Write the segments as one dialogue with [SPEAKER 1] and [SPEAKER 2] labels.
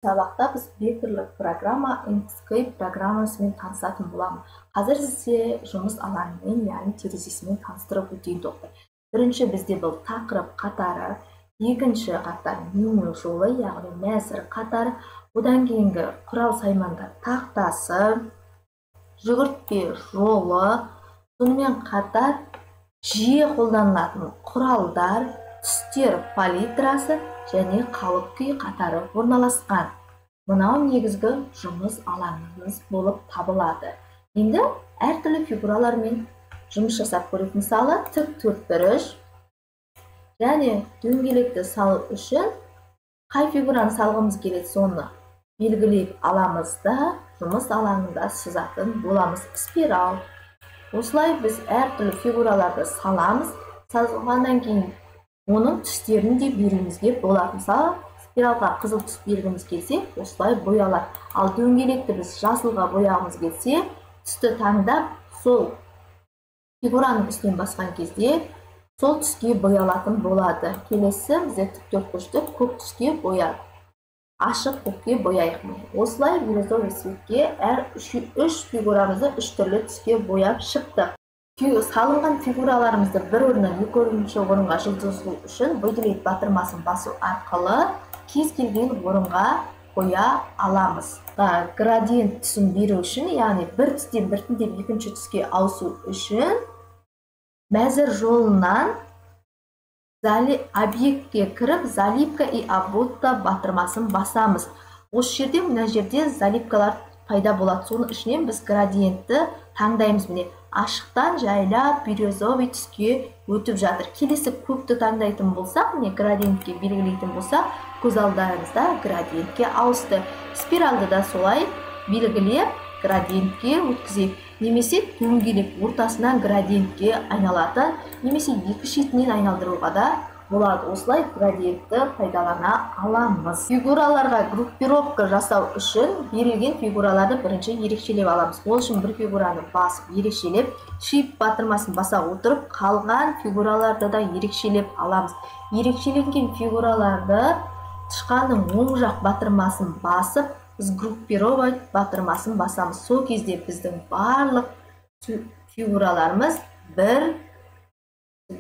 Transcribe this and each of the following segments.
[SPEAKER 1] Сабақта біз векторлық программа Inkscape программасымен танысатын боламыз. Қазір сізге жұмыс алаңымен, яғни терезесімен таныстырып өтейін тоқтай. Бірінші бізде бұл тақырып қатары, екінші қатар меню жолы, яғни мәзір қатары, одан кейінгі құрал саймандар тақтасы, жүгіртпе жолы, сонымен қатар жиі қолданылатын құралдар, түстер палитрасы және қалып күй қатары орналасқан. Мынау негізгі жұмыс алаңымыз болып табылады. Енді әртүрлі фигуралармен жұмыс жасап көрейік. Мысалы, тік төртбұрыш және дөңгелекті салу үшін қай фигураны салғымыз келеді, соны белгілеп аламыз да жұмыс алаңында сызатын боламыз. Спираль. Осылай біз әртүрлі фигураларды саламыз. Салғаннан кейін оның түстерін де беруімізге болады. Мысалы, спиралға қызыл түс бергіміз келсе, осылай боялады. Ал дөңгелекті біз жасылға бояғымыз келсе, түсті таңдап, сол фигураның үстінен басқан кезде сол түске боялатын болады. Келесі бізде тік төртбұрышты көк түске бояды. Ашық көкке бояйық. Осылай бирюзовый цветке әр үш фигурамызды үш түрлі түске бояп шықтық. Салынған фигураларымызды бір орыннан екінші орынға жылжыту үшін выделить батырмасын басу арқылы кез келген орынға қоя аламыз. Градиент түсін беру үшін, яғни бір түстен біртіндеп екінші түске ауысу үшін мәзір жолынан объектке кіріп заливка и обводка батырмасын басамыз. Осы жерде, мына жерде заливкалар пайда болады. Соның ішінен біз градиентті таңдаймыз. Міне, ашықтан жайлап бирюзовый түске өтіп жатыр. Келесі көкті таңдайтын болсақ, міне градиентке белгілейтін болсақ, көз алдарыңызда градиентке ауысты. Спиральды да солай белгілеп градиентке өткізейік. Немесе дөңгелек ортасынан градиентке айналатын, немесе екі шетінен айналдыруға да болады. Осылай градиентті пайдалана аламыз. Фигураларға группировка жасау үшін берілген фигураларды бірінші ерекшелеп аламыз. Ол үшін бір фигураны басып ерекшелеп, Shift батырмасын баса отырып, қалған фигураларды да ерекшелеп аламыз. Ерекшеленген фигураларды тышқанның оң жақ батырмасын басып, сгруппировать батырмасын басамыз. Сол кезде біздің барлық фигураларымыз бір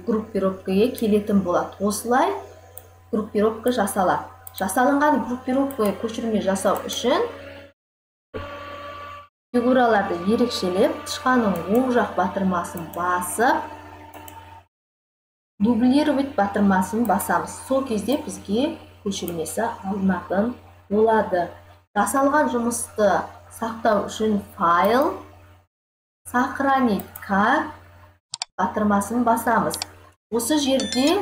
[SPEAKER 1] группировкаға келетін болады. Осылай группировка жасалады. Жасалынған группировкаға көшірме жасау үшін фигураларды ерекшелеп, тышқанның оң жақ батырмасын басып, дублировать батырмасын басамыз. Сол кезде бізге көшірмесі алынатын болады. Жасалған жұмысты сақтау үшін файл, сохранить как батырмасын басамыз. Осы жерде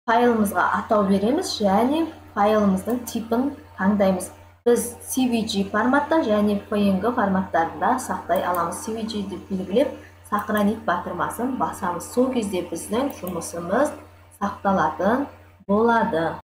[SPEAKER 1] файлымызға атау береміз және файлымыздың типін таңдаймыз. Біз CVG форматта және PNG форматтарында сақтай аламыз. CVG деп белгілеп, сохранить батырмасын басамыз. Сол кезде біздің жұмысымыз сақталатын болады.